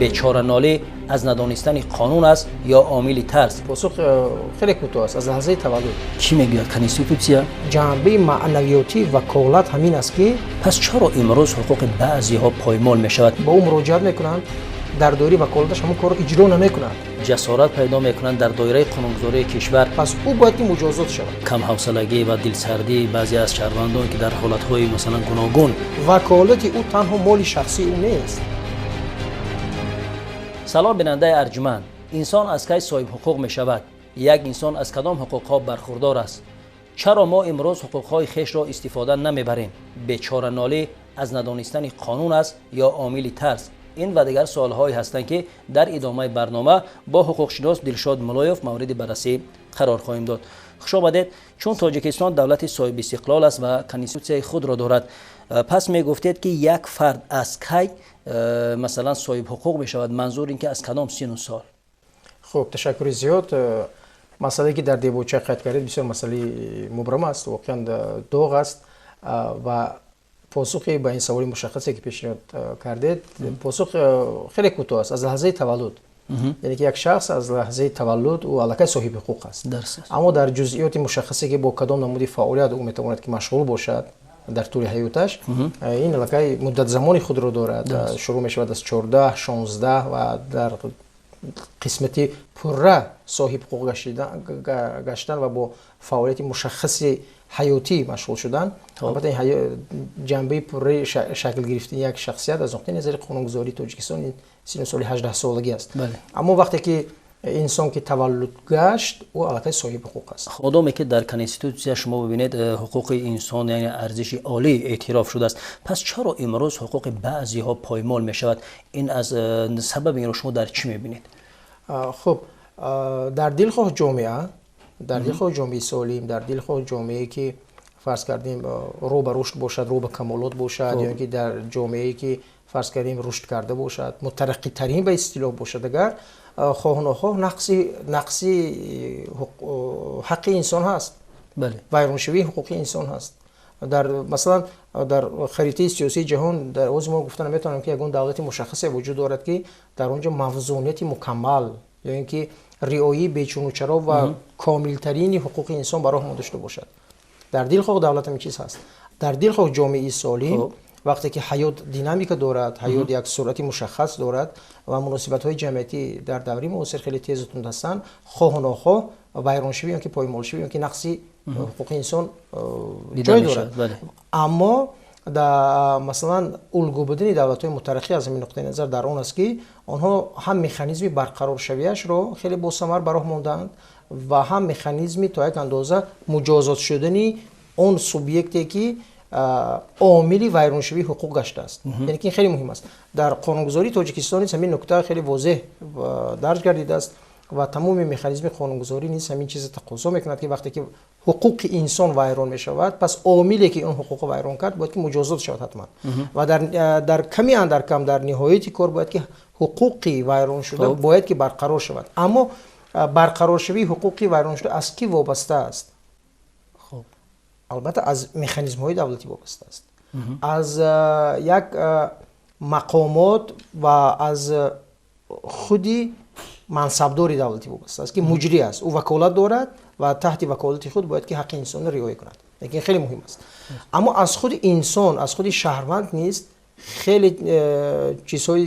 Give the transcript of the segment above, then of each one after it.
Бечоранолӣ аз надонистани қонун аст ё омили тарс? Посух хеле кӯтоҳ аст: аз лаҳзаи таваллуд. Чӣ мегӯяд конститутсия? Ҷанбаи маънавиётӣ ваколат ҳамин аст, ки Пас чаро имрӯз ҳуқуқи баъзеҳо поймол мешавад? Ба ӯ муроҷиат мекунанд, дар доираи ваколаташ ҳамон корро иҷро намекунад. Ҷасорат пайдо мекунанд дар доираи қонунгузории кишвар. Пас ӯ бояд ки муҷозот шавад. Камҳавсалагӣ ва дилсардии баъзе аз шаҳрвандон, ки дар ҳолатҳои, масалан, гуногун. Ваколати ӯ танҳо моли шахсии ӯ нест. Салом, бинандаи арҷманд! Инсон аз кай соҳибҳуқуқ мешавад? Як инсон аз кадом ҳуқуқҳо бархурдор аст? Чаро мо имрӯз ҳуқуқҳои хешро истифода намебарем? Бечоранолӣ аз надонистани қонун аст ё омили тарс? Ин ва дигар суолҳое ҳастанд, ки дар идомаи барнома бо ҳуқуқшинос Дилшод Мулоев мавриди баррасӣ қарор хоҳем дод. Хуш омадед! Чун Тоҷикистон давлати соҳибистиқлол аст ва конститутсияи худро дорад, пас мегуфтед, ки як фард аз кай, масалан, соҳибҳуқуқ мешавад? Манзур ин ки аз кадом сину сол? Хуб, ташаккури зиёд. Масъалае, ки дар дебоча қайд кардед, бисёр масъалаи мубрам аст, воқеан доғ аст. Ва посухе ба ин саволи мушаххасе, ки пешниҳод кардед, посух хеле кӯтоҳ аст: аз лаҳзаи таваллуд. Яъне ки як шахс аз лаҳзаи таваллуд ӯ аллакай соҳиби ҳуқуқ аст, аммо дар ҷузъиёти мушаххасе, ки бо кадом намуди фаъолият ӯ метавонад ки машғул бошад дар тӯли ҳаёташ, ин аллакай муддатзамони худро дорад. Шурӯъ мешавад аз 14, 16 ва дар қисмати пурра соҳиб ҳуқуқ гаштан ва бо фаъолияти мушаххаси ҳаётӣ машғул шудан. Албатта, ҷанбаи пурраи шакл гирифтани як шахсият аз нуқтаи назари қонунгузории Тоҷикистон ин сину соли 18-солагӣ аст. Аммо вақте ки инсон ки таваллуд гашт, ӯ аллакай соҳиби ҳуқуқ аст. Модоме ки дар конститутсия, шумо бибинед, ҳуқуқи инсон, яъне арзиши олӣ эътироф шудааст, пас чаро имрӯз ҳуқуқи баъзеҳо поймол мешавад? Ин аз сабаби инро шумо дар чӣ мебинед? Хуб, дар дилхоҳ ҷомеа, дар дилхоҳ ҷомеаи солим, дар дилхоҳ ҷомеае, ки, фарз кардем, рӯ ба рушд бошад, рӯ ба камолот бошад, ё ин ки дар ҷомеае, ки, фарз кардем, рушд карда бошад, мутараққитарин ба истилоҳ бошад, агар хоҳу нохоҳ нақси ҳаққи инсон ҳаст, вайроншавии ҳуқуқи инсон ҳаст. Дар, масалан, дар харитаи сиёсии ҷаҳон дар ози мо гуфта наметавонем, ки ягон давлати мушаххасе вуҷуд дорад, ки дар он ҷо мавзунияти мукаммал ё ин ки риояи бечунучаро ва комилтарини ҳуқуқи инсон ба роҳ монда шуда бошад. Дар дилхоҳ давлат ҳамин чиз ҳаст. Дар дилхоҳ ҷомеаи солим, вақте ки ҳаёт динамика дорад, ҳаёт як суръати мушаххас дорад ва муносибатҳои ҷамъиятӣ дар давраи муосир хеле тезу тунд ҳастанд, хоҳу нохоҳ вайроншавӣ ё ки поймолшавӣ ё ки нақси ҳуқуқи инсон ҷой дорад. Аммо, масалан, улгӯ будани давлатҳои мутараққӣ аз ҳамин нуқтаи назар дар он аст, ки онҳо ҳам механизми барқароршавиашро хеле босамар ба роҳ мондаанд ва ҳам механизми то як андоза муҷозот шудани он субъекте, ки омили вайроншавии ҳуқуқ гаштааст. Яъне ки ин хеле муҳим аст. Дар қонунгузории Тоҷикистон низ ҳамин нукта хеле возеҳ дарҷ гардидааст ва тамоми механизми қонунгузорӣ низ ҳамин чизро тақозо мекунад, ки вақте ки ҳуқуқи инсон вайрон мешавад, пас омиле, ки он ҳуқуқро вайрон кард, бояд ки муҷозот шавад ҳатман ва дар ками андар кам дар ниҳояти кор бояд ки ҳуқуқи вайроншуда бояд ки барқарор шавад. Аммо барқароршавии ҳуқуқи вайроншуда аз кӣ вобаста аст? Албатта, аз механизмҳои давлатӣ вобаста аст, аз як мақомот ва аз худи мансабдори давлатӣ вобаста аст, ки муҷрӣ аст. Ӯ ваколат дорад ва таҳти ваколати худ бояд ки ҳаққи инсонро риоя кунад. Лекин хеле муҳим аст, аммо аз худи инсон, аз худи шаҳрванд низ хеле чизҳои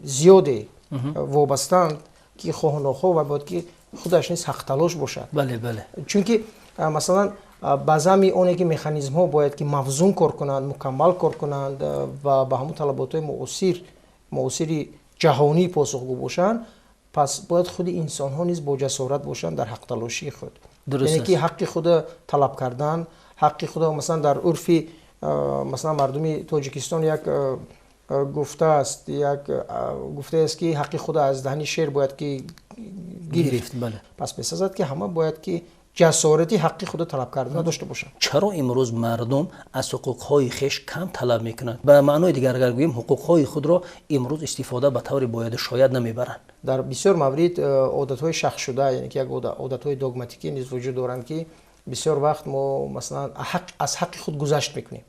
зиёде вобастаанд, ки хоҳу нохоҳ ва бояд ки худаш низ ҳақталош бошад. бале бале Чунки, масалан, ба замми оне ки механизмҳо бояд ки мавзун кор кунанд, мукаммал кор кунанд ва ба ҳамон талаботҳои муосири ҷаҳонӣ посухгӯ бошанд, пас бояд худи инсонҳо низ бо ҷасорат бошанд дар ҳақталошии худ, яъне ки ҳаққи худа талаб кардан, ҳаққи худа. Масалан, дар урфи, масалан, мардуми Тоҷикистон як гуфтааст, як гуфтааст, ки ҳаққи худа аз даҳни шер бояд ки гирифт. Пас месазад, ки ҳама бояд ки ҷасорати ҳаққи худо талаб кардан дошта бошанд. Чаро имрӯз мардум аз ҳуқуқҳои хеш кам талаб мекунанд? Ба маънои дигар агар гӯем, ҳуқуқҳои худро имрӯз истифода ба таври бояду шояд намебаранд. Дар бисёр маврид одатҳои шахсшуда, яъне ки як одатҳои догматикӣ низ вуҷуд доранд, ки бисёр вақт мо, масалан, аз ҳаққи худ гузашт мекунем.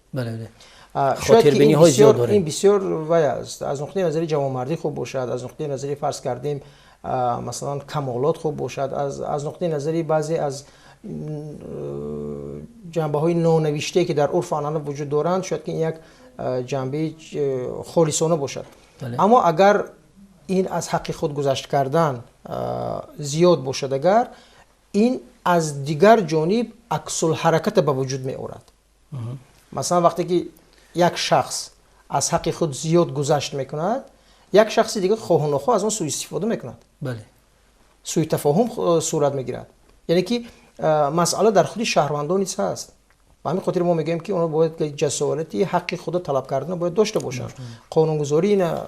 Хотирбиниҳои зиёд дорем. Ин бисёр вай аст, аз нуқтаи назари ҷавонмардӣ хуб бошад, аз нуқтаи назари, фарз кардем, масалан, камолот хуб бошад, аз нуқтаи назари баъзе аз ҷанбаҳои нонавиштае, ки дар урфу анъана вуҷуд доранд, шояд ки ин як ҷанбаи холисона бошад. Аммо агар ин аз ҳаққи худ гузашт кардан зиёд бошад, агар ин аз дигар ҷониб аксулҳараката ба вуҷуд меорад. Масалан, вақте ки як шахс аз ҳаққи худ зиёд гузашт мекунад, як шахси дигар хоҳу нохоҳ аз он суистифода мекунад, сӯитафоҳум сурат мегирад. Яъне ки масъала дар худи шаҳрвандон низ ҳаст. Ба ҳамин хотир мо мегӯем, ки онҳо бояд ҷасорати ҳаққи худро талаб кардан бояд дошта бошанд. Қонунгузорӣ ина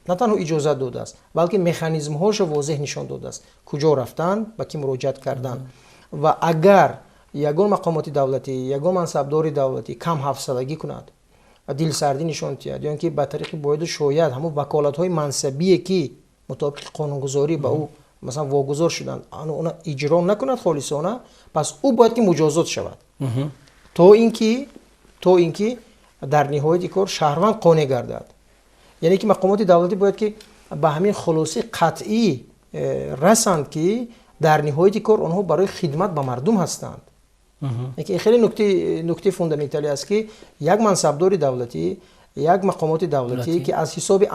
на танҳо иҷозат додааст, балки механизмҳошо возеҳ нишон додааст, куҷо рафтан, ба кӣ муроҷиат кардан. Ва агар ягон мақомоти давлатӣ, ягон мансабдори давлатӣ кам ҳафсалагӣ кунад, дилсардӣ нишон диҳад, ё ин ки ба тариқи бояду шояд ҳамон ваколатҳои мансабие, ки мутобиқи қонунгузорӣ ба ӯ, масалан, вогузор шуданд, она иҷро накунад холисона, пас ӯ бояд ки муҷозот шавад, то ин ки дар ниҳояти кор шаҳрванд қонеъ гардад. Яъне ки мақомоти давлатӣ бояд ки ба ҳамин хулосаи қатъӣ расанд, ки дар ниҳояти кор онҳо барои хидмат ба мардум ҳастанд. Ин хеле нуктаи фундаменталӣ аст, ки як мансабдори давлатӣ, як мақомоти давлатӣ, ки аз ҳисоби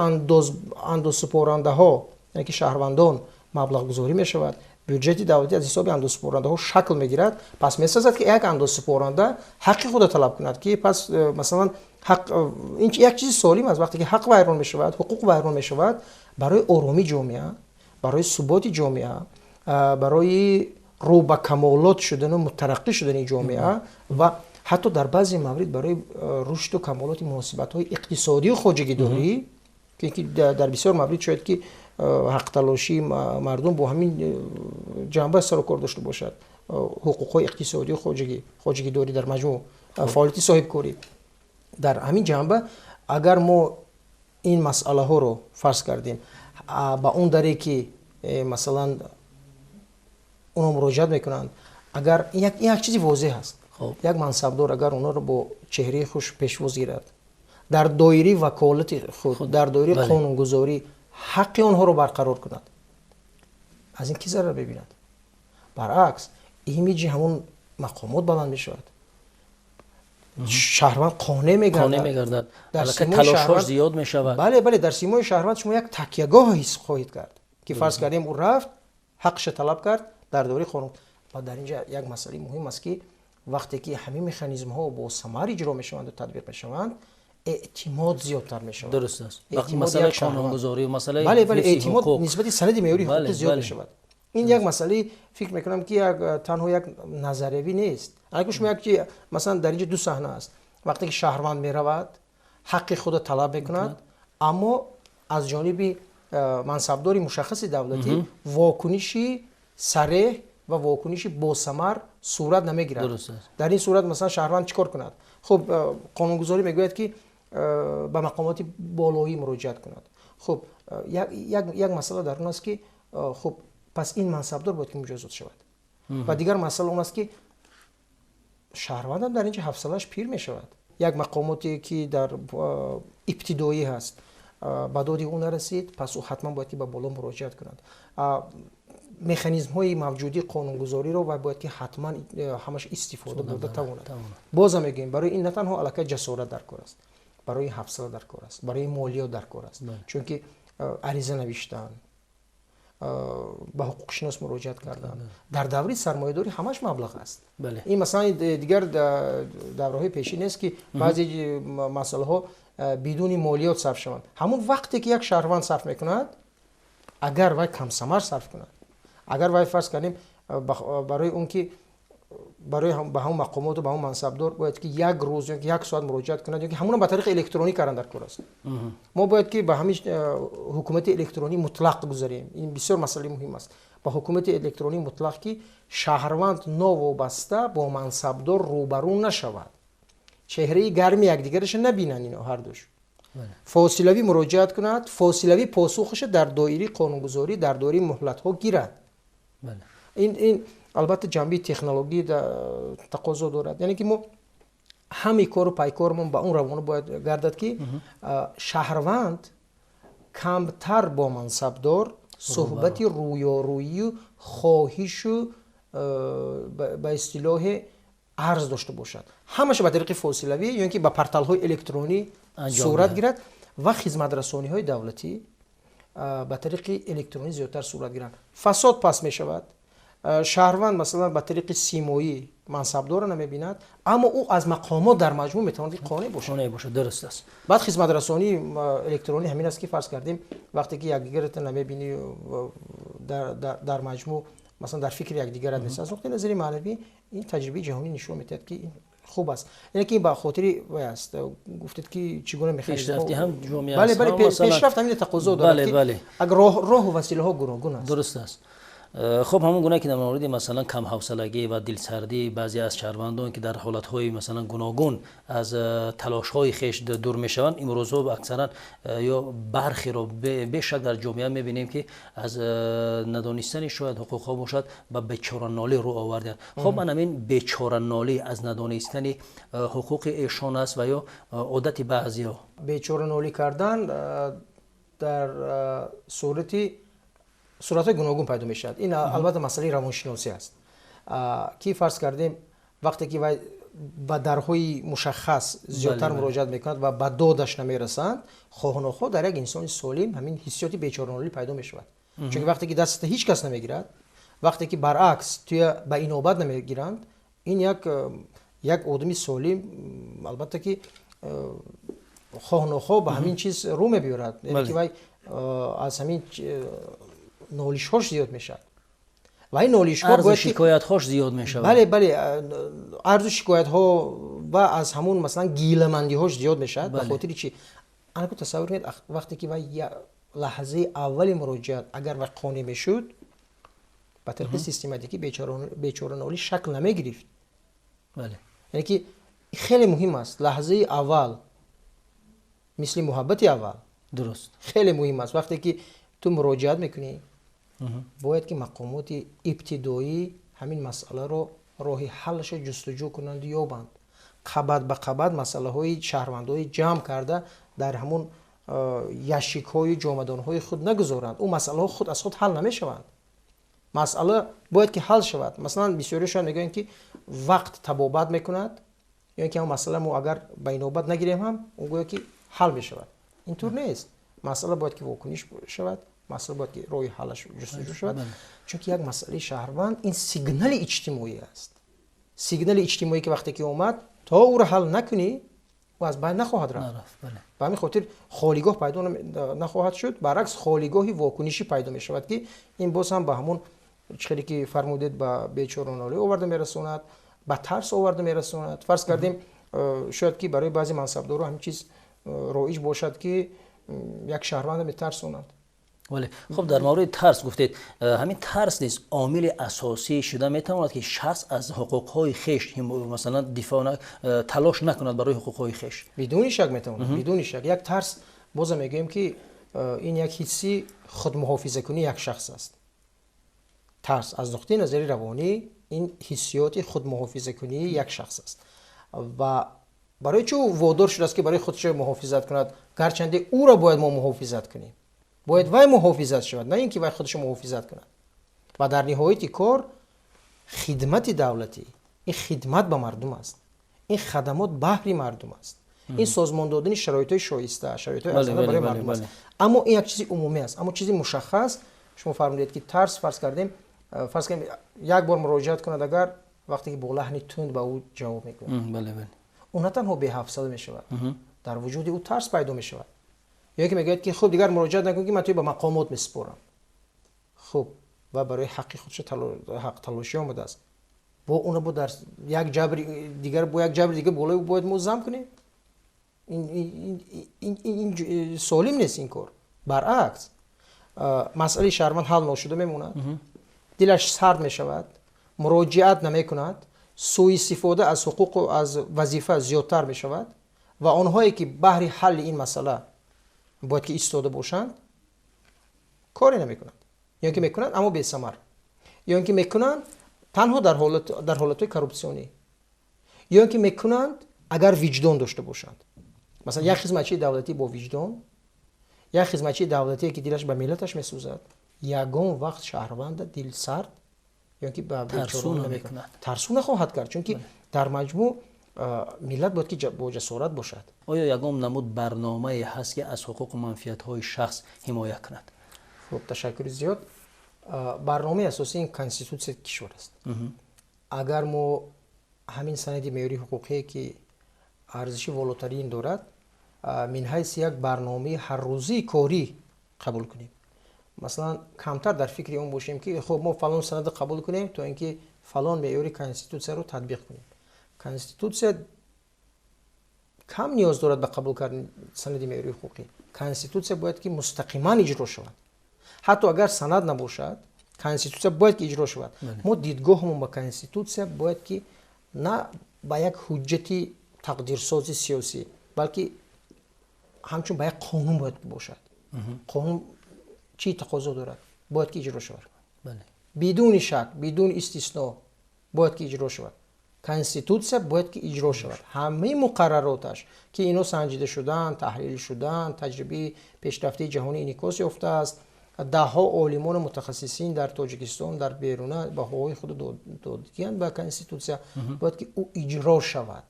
андозсупорандаҳо, яъне ки шаҳрвандон, маблағгузорӣ мешавад, бюҷети давлатӣ аз ҳисоби андозсупорандаҳо шакл мегирад, пас месазад, ки як андозсупоранда ҳаққи худро талаб кунад, ки пас масалан ҳақ ин як чизи солим аст. Вақте ки ҳақ вайрон мешавад, ҳуқуқ вайрон мешавад, барои оромии ҷомеа, барои суботи ҷомеа, барои рӯ ба камолот шудану мутараққӣ шудани ҷомеа ва ҳатто дар баъзе маврид барои рушду камолоти муносибатҳои иқтисодию хоҷагидорӣ, ки дар бисёр маврид шояд ки ҳақталошии мардум бо ҳамин ҷанба сару кор дошта бошад, ҳуқуқҳои иқтисодию хоҷагидорӣ, дар маҷмӯъ фаъолияти соҳибкорӣ, дар ҳамин ҷанба агар мо ин масъалаҳоро, фарз кардем, ба он даре ки масалан онҳо муроҷиат мекунанд, агар як чизи возеҳ аст, як мансабдор агар онҳоро бо чеҳраи хуш пешвоз гирад, дар доираи ваколати худ, дар доираи қонунгузорӣ ҳаққи онҳоро барқарор кунад, аз ин кӣ зарар мебинад? Баръакс, имиҷи ҳамон мақомот баланд мешавад, шаҳрванд қонеъ мегардад, талошҳош зиёд мешавад. Бале, дар симои шаҳрванд шумо як такягоҳ ҳис хоҳед кард, ки, фарз кардем, ӯ рафт, ҳаққаша талаб кард дар доираи қонун. Ва дар ин ҷа як масъалаи муҳим аст, ки вақте ки ҳамин механизмҳо бо самар иҷро мешаванду татбиқ мешаванд, эътимод зиёдтар мешавад. Дуруст аст, масъалаи қонунгузорӣ, масъалаи Бале, эътимод нисбати санади меъёрии ҳуқуқӣ зиёд мешавад. Ин як масъалаи, фикр мекунам, ки танҳо як назариявӣ нест. Анаки шумо як чи, масалан, дар ин ҷо ду саҳна аст: вақте ки шаҳрванд меравад, ҳаққи худро талаб мекунад, аммо аз ҷониби мансабдори мушаххаси давлатӣ вокуниши сареҳ ва вокуниши босамар сурат намегирад. Дар ин сурат, масалан, шаҳрванд чӣ кор кунад? Хуб, қонунгузорӣ мегӯяд, ки ба мақомоти болоӣ муроҷиат кунад. Хуб, як масъала дар он аст, ки хуб, пас ин мансабдор бояд ки муҷозот шавад. Ва дигар масъала он аст, ки шаҳрвандам дар ин ҷо ҳафсалааш пир мешавад. Як мақомоте, ки дар ибтидоӣ ҳаст, ба доди ӯ нарасид, пас ӯ ҳатман бояд ки ба боло муроҷиат кунад. Механизмҳои мавҷудии қонунгузориро вай бояд ки ҳатман ҳамаш истифода бурда тавонад. Бозам мегӯем, барои ин на танҳо аллакай ҷасорат дар кор аст, барои ҳафсала дар кор аст, барои молиёт дар кор аст, чунки ариза навиштан, ба ҳуқуқшинос муроҷиат кардан дар даври сармоядорӣ ҳамаш маблағ аст. Ин, масалан, дигар давраҳои пешин нест, ки баъзе масъалаҳо бидуни молиёт сарф шаванд. Ҳамон вақте ки як шаҳрванд сарф мекунад, агар вай камсамар сарф кунад, агар вай, фарз кардем, барои он ки барои ба ҳамон мақомоту ба ҳамон мансабдор бояд ки як рӯз ё як соат муроҷиат кунад, ё ки ҳамона ба тариқи электронӣ кардан дар кор аст. Мо бояд ки ба ҳамин ҳукумати электронӣ мутлақ гузарем. Ин бисёр масъалаи муҳим аст. Ба ҳукумати электронӣ мутлақ, ки шаҳрванд новобаста бо мансабдор рӯбарӯ нашавад, чеҳраи гарми якдигараша набинанд, ино ҳардуш фосилавӣ муроҷиат кунад, фосилавӣ посухаша дар доираи қонунгузорӣ, дар доираи муҳлатҳо гирад. Ин албатта ҷанбаи технологӣ тақозо дорад, яъне ки мо Ҳамаи кору пайкормон ба он равона бояд гардад, ки шаҳрванд камтар бо мансабдор суҳбати рӯёрӯию хоҳишу ба истилоҳе арз дошта бошад. Ҳамаша ба тариқи фосилавӣ ё ин ки ба порталҳои электронӣ сурат гирад ва хизматрасониҳои давлатӣ ба тариқи электронӣ зиёдтар сурат гиранд. Фасод паст мешавад. Шаҳрванд, масалан, ба тариқи симоӣ мансабдорро намебинад, аммо ӯ аз мақомот дар маҷмӯъ метавонад ки қонеъ бошад. Қонеъ бошад, дуруст аст. Баъд хизматрасонии электронӣ ҳамин аст, ки фарз кардем, вақте ки якдигарата намебинӣ, дар маҷмӯъ, масалан, дар фикри якдигарат нест. Аз нуқтаи назари маънавӣ ин таҷрибаи ҷаҳонӣ нишон медиҳад, ки ин хуб аст. Яъне ки ба хотири вай аст, гуфтед, ки чӣ гуна пешрафти ҳам ҷомеа. Бале, бале, пешрафт ҳамин тақозо дорад, ки агар роҳу василаҳо гуногун аст. Дуруст аст. Хуб, ҳамон гуна ки дар мавриди, масалан, камҳавсалагӣ ва дилсардии баъзе аз шаҳрвандон, ки дар ҳолатҳои, масалан, гуногун аз талошҳои хеш дур мешаванд, имрӯзҳо аксаран ё бархеро бешак дар ҷомеа мебинем, ки аз надонистани шояд ҳуқуқҳо бошад, ба бечоранолӣ рӯ оварданд. Хуб, ман ҳамин бечоранолӣ аз надонистани ҳуқуқи эшон аст ва ё одати баъзеҳо? Бечоранолӣ кардан дар суратҳои гуногун пайдо мешавад. Ин албатта масъалаи равоншиносӣ аст, ки фарз кардем, вақте ки вай ба дарҳои мушаххас зиёдтар муроҷиат мекунад ва ба додаш намерасанд, хоҳу нохоҳ дар як инсони солим ҳамин ҳиссиёти бечоранолӣ пайдо мешавад. Чунки вақте ки дастата ҳеҷ кас намегирад, вақте ки баръакс туя ба инобат намегиранд, ин як одами солим албатта ки хоҳу нохоҳ ба ҳамин чиз рӯ мебиёрад, яъне ки вай аз ҳамин нолишҳош зиёд мешавад ва ин нолишҳо арзу шикоятҳош зиёд мешавад. Бале, бале, арзу шикоятҳо ва аз ҳамун, масалан, гиламандиҳош зиёд мешавад. Ба хотири чи? Анаку тасаввур кунед, вақте ки вай лаҳзаи аввали муроҷиат агар вай қонеъ мешуд, ба тариқи систематикӣ бечоранолӣ шакл намегирифт. Яъне ки хеле муҳим аст лаҳзаи аввал, мисли муҳаббати аввал. Хеле муҳим аст, вақте ки ту муроҷиат мекунӣ, бояд ки мақомоти ибтидоӣ ҳамин масъаларо роҳи ҳаллаша ҷустуҷӯ кунанду ёбанд. Қабат ба қабат масъалаҳои шаҳрвандои ҷамъ карда дар ҳамун ящикҳою ҷомадонҳои худ нагузоранд. Ӯ масъалаҳо худ аз худ ҳал намешаванд, масъала бояд ки ҳал шавад. Масалан, бисёриашон мегӯянд, ки вақт табобат мекунад, ё ин ки ҳамон масъала мо агар ба инобат нагирем ҳам, ӯ гӯё ки ҳал мешавад. Ин тур нест. Масъала бояд ки вокуниш шавад, масъала бояд ки роҳи ҳаллаш ҷустуҷӯ шавад, чунки як масъалаи шаҳрванд ин сигнали иҷтимоӣ аст. Сигнали иҷтимоӣ ки вақте ки омад, то ӯро ҳал накунӣ, ӯ аз байн нахоҳад рафт. Ба ҳамин хотир холигоҳ пайдо нахоҳад шуд, баръакс, холигоҳи вокунишӣ пайдо мешавад, ки ин боз ҳам ба ҳамон чӣ ки фармудед, ба бечоранолӣ оварда мерасонад, ба тарс оварда мерасонад. Фарз кардем, шояд ки барои баъзе мансабдоро ҳамин чиз роиҷ бошад, ки як шаҳрванда метарсонад. Бале, хуб, дар мавриди тарс гуфтед. Ҳамин тарс низ омили асосӣ шуда метавонад, ки шахс аз ҳуқуқҳои хеш, масалан, дифоъ талош накунад барои ҳуқуқҳои хеш? Бидуни шак метавонад, бидуни шак. Як тарс, бозам мегӯем, ки ин як ҳисси худмуҳофизакунии як шахс аст. Тарс аз нуқтаи назари равонӣ ин ҳиссиёти худмуҳофизакунии як шахс аст. Ва барои чӣ водор шудааст, ки барои худшо муҳофизат кунад, гарчанде ӯро бояд мо муҳофизат кунем? Бояд вай муҳофизат шавад, на ин ки вай худашо муҳофизат кунад. Ва дар ниҳояти кор хидмати давлатӣ ин хидмат ба мардум аст, ин хадамот баҳри мардум аст, ин созмон додани шароитҳои шоиста, шароитҳои арзанда барои мардум аст. Аммо ин як чизи умумӣ аст. Аммо чизи мушаххас, шумо фармудед, ки тарс, фарз кардем, як бор муроҷиат кунад агар, вақте ки бо лаҳни тунд ба ӯ ҷавоб мекунад, ӯ на танҳо беҳавсала мешавад, дар вуҷуди ӯ тарс пайдо мешавад. Ё ки мегӯяд, ки хуб, дигар муроҷиат накун, ки ман туи ба мақомот месупорам. Хуб, ва барои ҳаққи худшо ҳақталошӣ омадааст, бо уна бо дар як ҷабри дигар, бо як ҷабри дигар болои бояд мо зам кунем? Ин солим нест ин кор. Баръакс, масъалаи шаҳрванд ҳал ношуда мемонад, дилаш сард мешавад, муроҷиат намекунад, сӯистифода аз ҳуқуқу аз вазифа зиёдтар мешавад ва онҳое ки баҳри ҳалли ин масъала бояд ки истода бошанд, коре намекунанд, ё ки мекунанд, аммо бесамар, ё ин ки мекунанд танҳо дар ҳолатҳои коррупсионӣ, ё ин ки мекунанд. Агар виҷдон дошта бошанд, масалан, як хизматчии давлатӣ бо виҷдон, як хизматчии давлатие, ки дилаш ба миллаташ месӯзад, ягон вақт шаҳрванда дилсард ё ки тарсу намекунад. Тарсу нахоҳад кард, чунки дар маҷмӯъ миллат бояд ки бо ҷасорат бошад. Оё ягон намуд барномае ҳаст, ки аз ҳуқуқу манфиатҳои шахс ҳимоя кунад? Хуб, ташаккури зиёд. Барномаи асосии ин Конститутсияи кишвар аст. Агар мо ҳамин санади меъёрии ҳуқуқие, ки арзиши волотарин дорад, мин ҳайси як барномаи ҳаррӯзии корӣ қабул кунем, масалан, камтар дар фикри он бошем, ки хуб, мо фалон санадро қабул кунем, то ин ки фалон меъёри Конститутсияро татбиқ кунем. Конститутсия кам ниёз дорад ба қабул кардани санади меъёрии ҳуқуқӣ. Конститутсия бояд ки мустақиман иҷро шавад. Ҳатто агар санад набошад, Конститутсия бояд ки иҷро шавад. Мо дидгоҳамон ба Конститутсия бояд ки на ба як ҳуҷҷати тақдирсози сиёсӣ, балки ҳамчун ба як қонун бояд бошад. Қонун чӣ тақозо дорад, бояд ки иҷро шавад бидуни шак, бидуни истисно бояд ки иҷро шавад. Конститутсия бояд ки иҷро шавад, ҳамаи муқаррароташ, ки ино санҷида шуданд, таҳлил шуданд, таҷрибаи пешрафтаи ҷаҳонӣ инъикос ёфтааст. Даҳҳо олимону мутахассисин дар Тоҷикистон, дар беруна баҳоҳои худро додагиянд ба Конститутсия. Бояд ки ӯ иҷро шавад.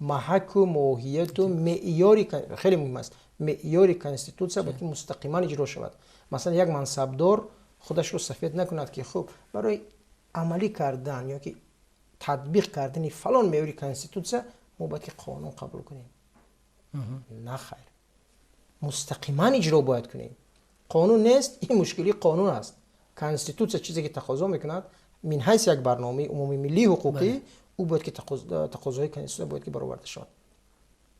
Маҳаку моҳияту меъёри, хеле муҳим аст, меъёри Конститутсия бояд ки мустақиман иҷро шавад. Масалан, як мансабдор худашро сафед накунад, ки хуб, барои амалӣ кардан ё ки татбиқ кардани фалон меъёри Конститутсия мо бояд ки қонун қабул кунем. На хайр, мустақиман иҷро бояд кунем. Қонун нест, ин мушкилии қонун аст. Конститутсия чизе ки тақозо мекунад, мин ҳайси як барномаи умумимиллии ҳуқуқӣ, ӯ бояд ки тақозоҳои Конститутсия бояд ки бароварда шавад.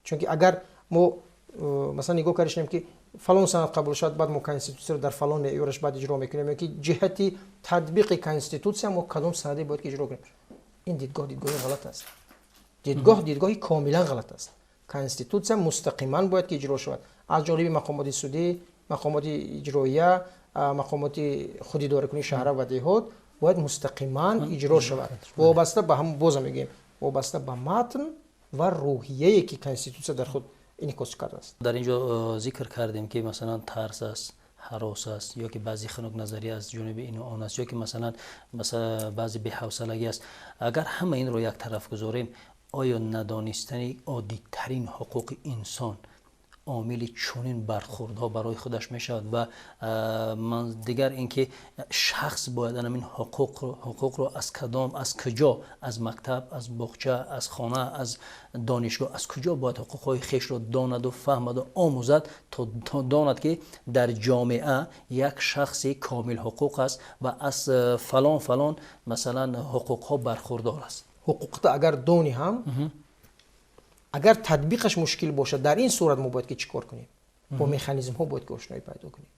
Чунки агар мо масалан нигоҳ кардашем, ки фалон санад қабул шавад, баъд мо Конститутсияро дар фалон меъёраш баъд иҷро мекунем, ё ки ҷиҳати татбиқи Конститутсия мо кадом санаде бояд ки иҷро кунем, ин дидгоҳ дидгоҳи ғалат аст, дидгоҳ дидгоҳи комилан ғалат аст. Конститутсия мустақиман бояд ки иҷро шавад аз ҷониби мақомоти судӣ, мақомоти иҷроия, мақомоти худидоракунии шаҳра ва деҳот бояд мустақиман иҷро шавад, вобаста ба ҳам, бозам мегӯем, вобаста ба матн ва рӯҳияе, ки Конститутсия дар худ инъикос кардааст. Дар ин ҷо зикр кардем, ки масалан тарс аст, ҳарос аст, ё ки баъзе хунукназарӣ аз ҷониби ину он аст, ё ки масалан баъзе беҳавсалагӣ аст. Агар ҳама инро як тараф гузорем, оё надонистани оддитарин ҳуқуқи инсон омили чунин бархӯрдҳо барои худаш мешавад? Ва дигар ин ки шахс бояд анамин ҳуқуқро аз кадом, аз куҷо, аз мактаб, аз боғча, аз хона, аз донишгоҳ, аз куҷо бояд ҳуқуқҳои хешро донаду фаҳмаду омӯзад, то донад, ки дар ҷомеа як шахси комилҳуқуқ аст ва аз фалон фалон масалан ҳуқуқҳо бархӯрдор аст? Ҳуқуқта агар дони ҳам, агар татбиқаш мушкил бошад, дар ин сурат мо бояд ки чӣ кор кунем? Бо механизмҳо бояд ки ошноӣ пайдо кунем.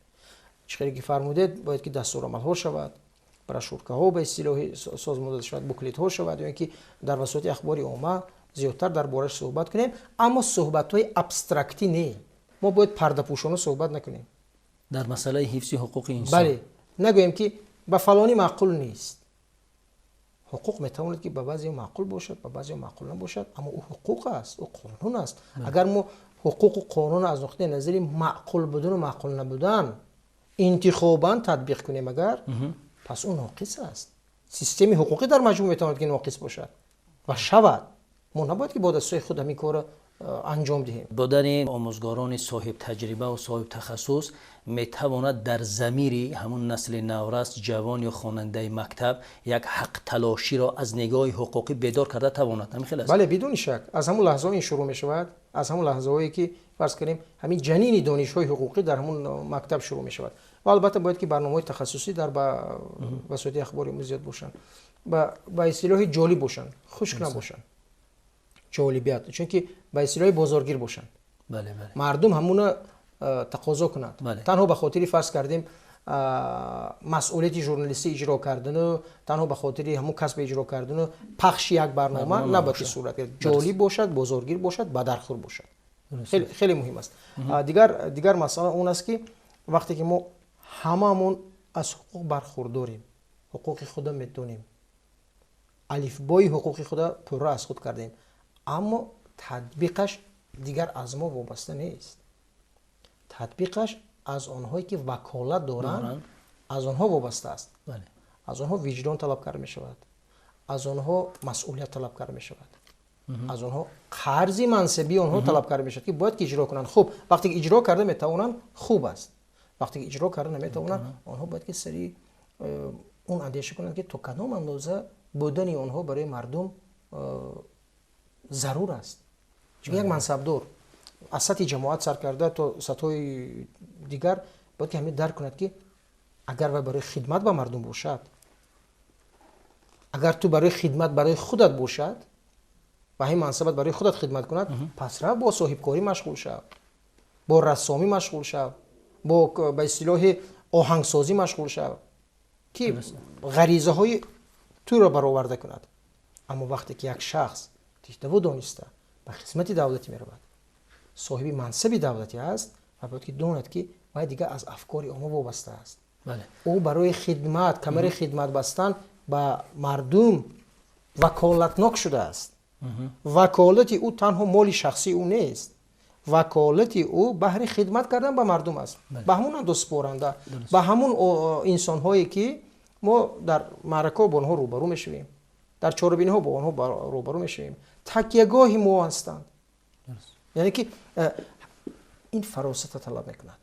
Чӣ хеле ки фармудед, бояд ки дастурамалҳо шавад, брошюркаҳо ба истилоҳи созмон дода шавад, буклетҳо шавад, ё ин ки дар васоити ахбори омма зиёдтар дар борааш суҳбат кунем. Аммо суҳбатҳои абстрактӣ не, мо бояд пардапӯшона суҳбат накунем. Дар масъалаи ҳифзи ҳуқуқи инсон. Бале, нагӯем, ки ба фалонӣ маъқул нест. Ҳуқуқ метавонад, ки ба баъзеҳо маъқул бошад, ба баъзеҳо маъқул набошад, аммо ӯ ҳуқуқ аст, ӯ қонун аст. Агар мо ҳуқуқу қонун аз нуқтаи назари маъқул будану маъқул набудан интихобан татбиқ кунем агар, пас ӯ ноқис аст. Системаи ҳуқуқӣ дар маҷмӯъ метавонад, ки ноқис бошад ва шавад. Мо набояд, ки бо дастҳои худ ҳамин корро анҷом диҳем. Будани омӯзгорони соҳибтаҷриба ва соҳибтахассус метавонад дар замири ҳамун насли наврас, ҷавон ё хонандаи мактаб як ҳақталоширо аз нигоҳи ҳуқуқӣ бедор карда тавонад. Ҳамин хел аст? Бале, бидуни шак. Аз ҳамун лаҳзаҳо ин шурӯъ мешавад, аз ҳамун лаҳзаҳое, ки фарз кунем, ҳамин ҷанини донишҳои ҳуқуқӣ дар ҳамун мактаб шурӯъ мешавад. Ва албатта бояд, ки барномаҳои тахассусӣ дар васоити ахбори омма зиёд бошанд, ба истилоҳи ҷолиб бошанд, хушк набошанд, ҷолибият, чунки ба истилоҳи бозоргир бошанд, мардум ҳамуна тақозо кунад. Танҳо ба хотири, фарз кардем, масъулияти журналистӣ иҷро кардану танҳо ба хотири ҳамун касб иҷро кардану пахши як барнома набояд ки сурат гирад. Ҷолиб бошад, бозоргир бошад, ба дархӯр бошад, хеле муҳим аст. Дигар масъала он аст, ки вақте ки мо ҳамаамон аз ҳуқуқ бархӯрдорем, ҳуқуқи худа медонем, алифбои ҳуқуқи худа пурра аз худ кардем, аммо Татбиқаш дигар аз мо вобаста нест. Татбиқаш аз онҳое ки ваколат доранд, аз онҳо вобаста аст. Аз онҳо виҷдон талаб карда мешавад, аз онҳо масъулият талаб карда мешавад, аз онҳо қарзи мансабии онҳо талаб карда мешавад, ки бояд ки иҷро кунанд. Хуб, вақте ки иҷро карда метавонанд, хуб аст. Вақте ки иҷро карда наметавонанд, онҳо бояд ки сари он андеша кунанд, ки то кадом андоза будани онҳо барои мардум зарур аст. Чунки як мансабдор аз сатҳи ҷамоат сар карда то сатҳҳои дигар бояд ки ҳамин дарк кунад, ки агар вай барои хидмат ба мардум бошад, агар ту барои хидмат барои худат бошад ва ҳамин мансабат барои худат хидмат кунад, пас рав бо соҳибкорӣ машғул шав, бо рассомӣ машғул шав, бо ба истилоҳи оҳангсозӣ машғул шав, ки ғаризаҳои туро бароварда кунад. Аммо вақте ки як шахс дидаву дониста ба хизмати давлатӣ меравад, соҳиби мансаби давлатӣ аст ва бояд ки донад, ки вай дигар аз афкори омма вобаста аст. Ӯ барои хидмат, камари хидмат бастан ба мардум ваколатнок шудааст. Ваколати ӯ танҳо моли шахсии ӯ нест, ваколати ӯ баҳри хидмат кардан ба мардум аст, ба ҳамон андозсупоранда, ба ҳамон инсонҳое ки мо дар маъракаҳо бо онҳо рӯбарӯ мешавем, дар чорабиниҳо бо онҳо рӯбарӯ мешавем, такягоҳи мо ҳастанд. Яъне ки ин фаросата талаб мекунад,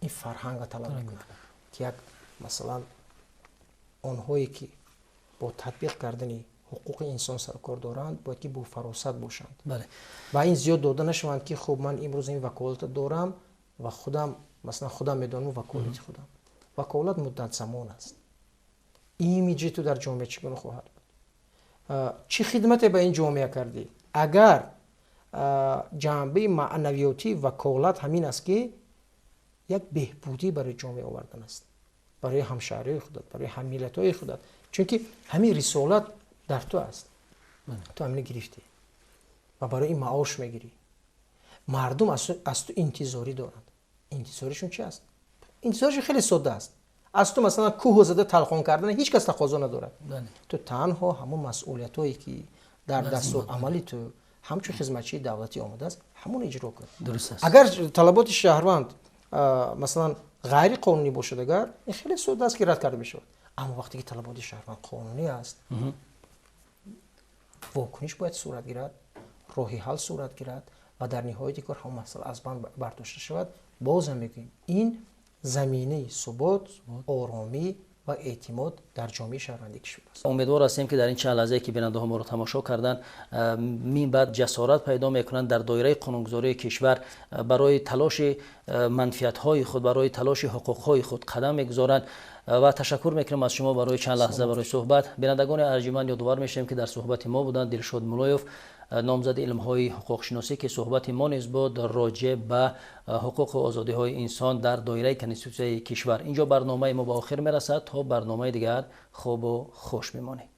ин фарҳанга талаб мекунад, ки як масалан онҳое ки бо татбиқ кардани ҳуқуқи инсон сарукор доранд, бояд ки бо фаросат бошанд ва ин зиёд дода нашаванд, ки хуб, ман имрӯз ин ваколата дорам ва худам масалан худам медонам ваколати худам. Ваколат муддат замон аст. Имиҷи ту дар ҷомеа чӣ гуна хоҳад буд, чӣ хидмате ба ин ҷомеа кардӣ? Агар ҷанбаи маънавиётии ваколат ҳамин аст, ки як беҳбудӣ барои ҷомеа овардан аст, барои ҳамшаҳриҳои худат, барои ҳаммиллатҳои худат, чунки ҳамин рисолат дар ту аст, ту ҳамина гирифтӣ ва барои ин маош мегирӣ. Мардум аз ту интизорӣ доранд. Интизоришон чи аст? Интизоришон хеле содда аст. Аз ту масалан кӯҳу зада талхон кардан ҳеҷ кас тақозо надорад. Ту танҳо ҳамон масъулиятҳое ки дар дастур амали ту ҳамчун хизматчии давлатӣ омадааст, ҳамон иҷро кун. Агар талаботи шаҳрванд масалан ғайриқонунӣ бошад, агар ин хеле содда аст, ки рад карда мешавад. Аммо вақте ки талаботи шаҳрванд қонунӣ аст, вокуниш бояд сурат гирад, роҳи ҳал сурат гирад ва дар ниҳояти кор ҳамон масъала аз банд бардошта шавад. Бозам мегӯем, ин заминаи субот, оромӣ ва эътимод дар ҷомеаи шаҳрвандии кишвар аст. Умедвор ҳастем, ки дар ин чанд лаҳзае ки бинандаҳо моро тамошо карданд, мин баъд ҷасорат пайдо мекунанд, дар доираи қонунгузории кишвар барои талоши манфиатҳои худ, барои талоши ҳуқуқҳои худ қадам мегузоранд. Ва ташаккур мекунам аз шумо барои чанд лаҳза, барои суҳбат. Бинандагони арҷманд, ёдовар мешавем, ки дар суҳбати мо буданд Дилшод Муллоев, номзади илмҳои ҳуқуқшиносӣ, ки суҳбати мо низ буд роҷеъ ба ҳуқуқу озодиҳои инсон дар доираи конститутсияи кишвар. Инҷо барномаи мо ба охир мерасад. То барномаи дигар хубу хуш мемонед.